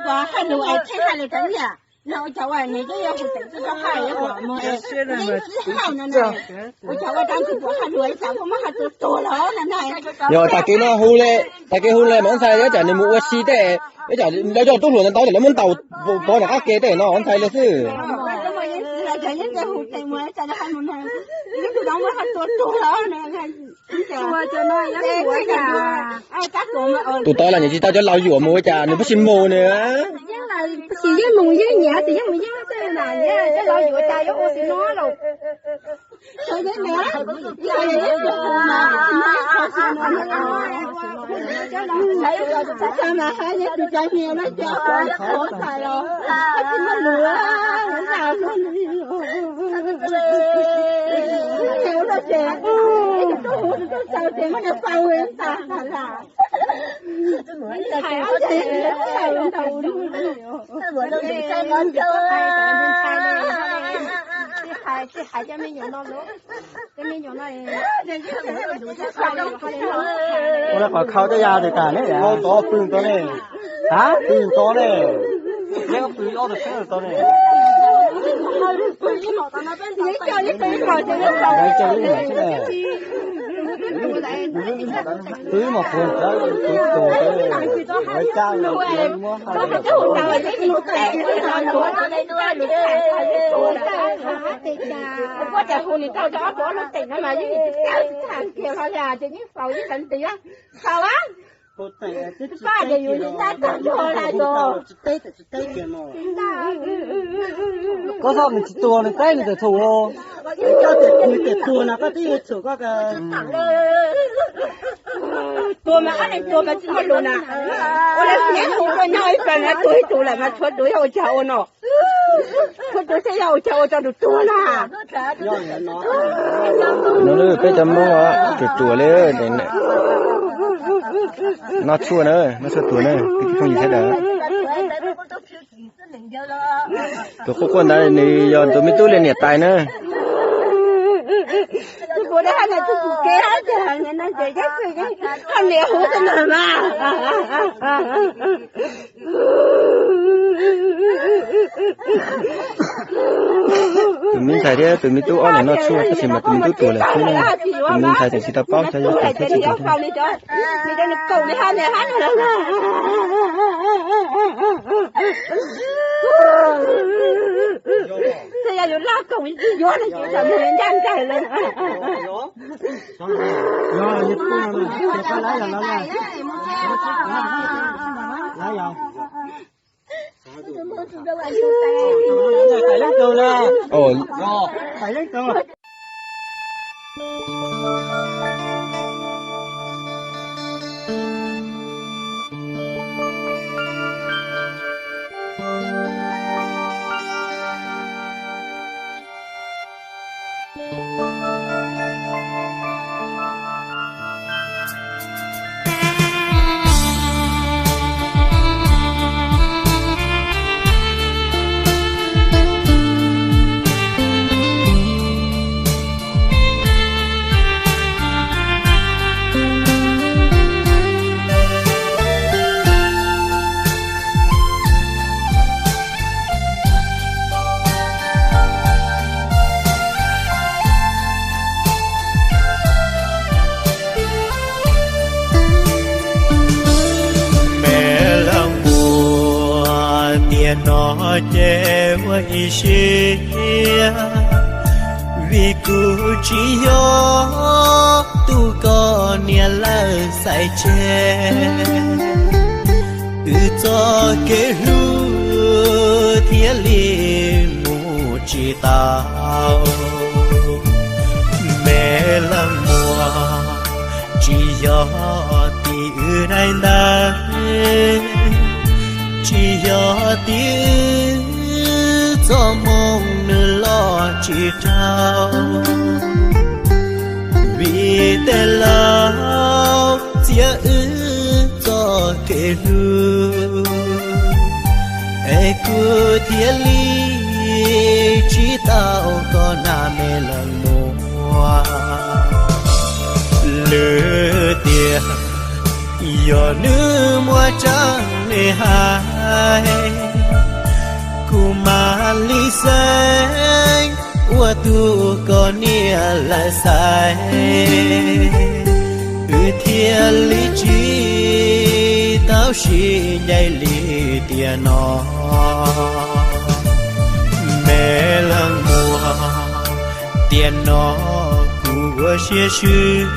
Hais lus es thiaj hais lus rau yam no ua cas ua nws twb yog hu teem tuaj rau hais ua mus, yeej tsis hais no na. Ua cas ua rau tus tuam hais lus es cas ua muab hais tuag tuag lawm no na. Yog tag kis no hu le, tag kis hu le mas ntxhais ib tsam nws mus ua si tej, ib tsam lawv coj tub hluas ntawd tau ces lawv muab ntaus pov nram qab ke tej no ntxhais li xwb. Tus tod los nws tsis tau cov laus yuam mus ua cas nws pheej sib mus nws. Tsis yeej mus yeej nyiam, tsis yeej mus yeej tej na, cov laus yuam cas yuav ua xwb no los. Ua qhov khau coj ya tes tas ne, tod pw tod ne, ha pw tod ne, pw ob tug tod ne. Twb mus qhuav tus tus tus caj muab hais. Kuv ua cas hu nws tau rau ob tug ob lub teem no mas yeej tsis tau tsis tau kiag hlo li, ces yeej faus yeej xav tias faus a. Paj ces yus yeej tab tag nrho lawm. Koj txhob nws tsis tuag nws teb nws txawm txhum. Koj tias nws tias tuag no koj twb yuav txhum koj. Tuag mas ob leeg tuag mas tsis muaj lus na. Ua li hnub no tuaj nyob ib pliag no tuag ib tug lawm mas tshuav tus yog ua cas ua no. Tshuav tus thiaj yog ua cas ua rau tus tuag na. No peb cov Hmoob ruam ruam li, noj tshuaj na, noj tshuaj tuag na, peb cov phooj ywg sawv daws. Tus quaj quaj ntawd nws yog tus me tub li niam tais na. Tus puav dab hab no tus tus kev hab ces hais no ces yeej haj niam hu xwb na mas. Tus me ntxhais thiab tus me tub ob leeg noj tshuaj tab sis mas tus me tub tuag lawm xwb na. Tus me ntxhais tseem tsis tau paub xyov yog tuag thiab tsis tuag. Tej yog yus laj koom tsis yuav no ces tam mus ncaj nraim lawm. Me leej muam, tiam no ces ua ib siab, vim kuv tsis yog tus koj niam lawv xaiv tseg, wb txoj kev hlub thiaj li mus tsis tau. Me leej muam, tsis yog tim wb daim ntawv, tsis yog tim wb txoj moo nws los tsis raug, vim tej laus txiav wb txoj kev hlub, es kuv thiaj li tsis tau koj na me leej muam. Lwm tiam yog nws muaj tseeb li hais, Kuv mam li xeeb ua tug koj niam lawm xaiv, wb thiaj li tsis tau sib ncaim li tiam no. Me leej muam, tiam no kuv ua siab swb,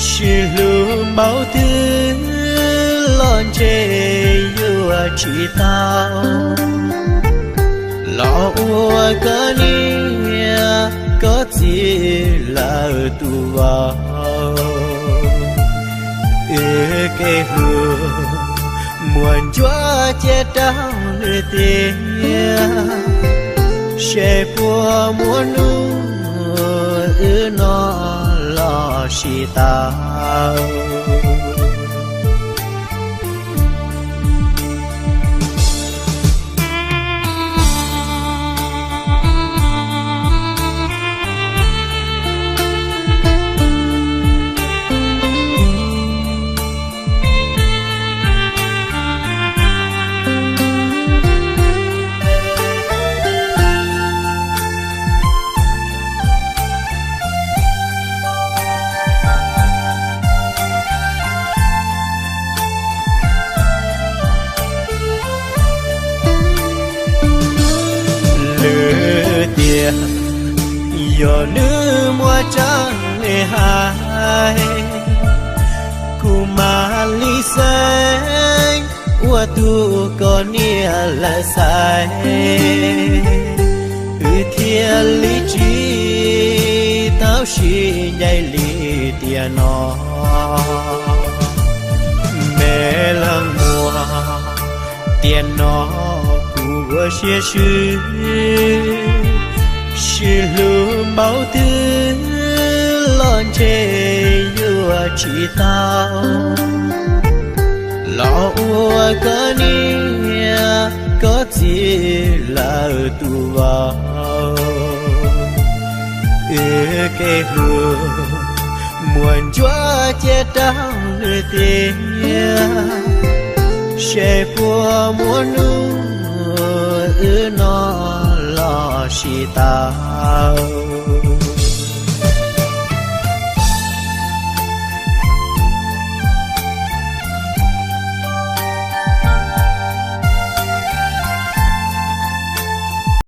sib hlub npaum twg los ntshe yuav tsis tau los ua koj niam koj txiv lawm tus vauv. Wb kev hlub muaj ntsuab cia rau nws tiag, seb puas muaj hnub wb no los sib tau. Lwm tiam yog nws muaj tseeb li hais, kuv mam li xeeb ua tug koj niam lawm xaiv, wb thiaj li tsis tau sib ncaim li tiam no. Me leej muam, tiam no kuv ua siab swb, sib hlub npaum twg los ntshe yuav tsis tau los ua koj niam koj txiv lawm tus vauv. Wb kev hlub muaj ntsuab cia rau nws tiag, seb puas muaj hnub wb no los sib tau.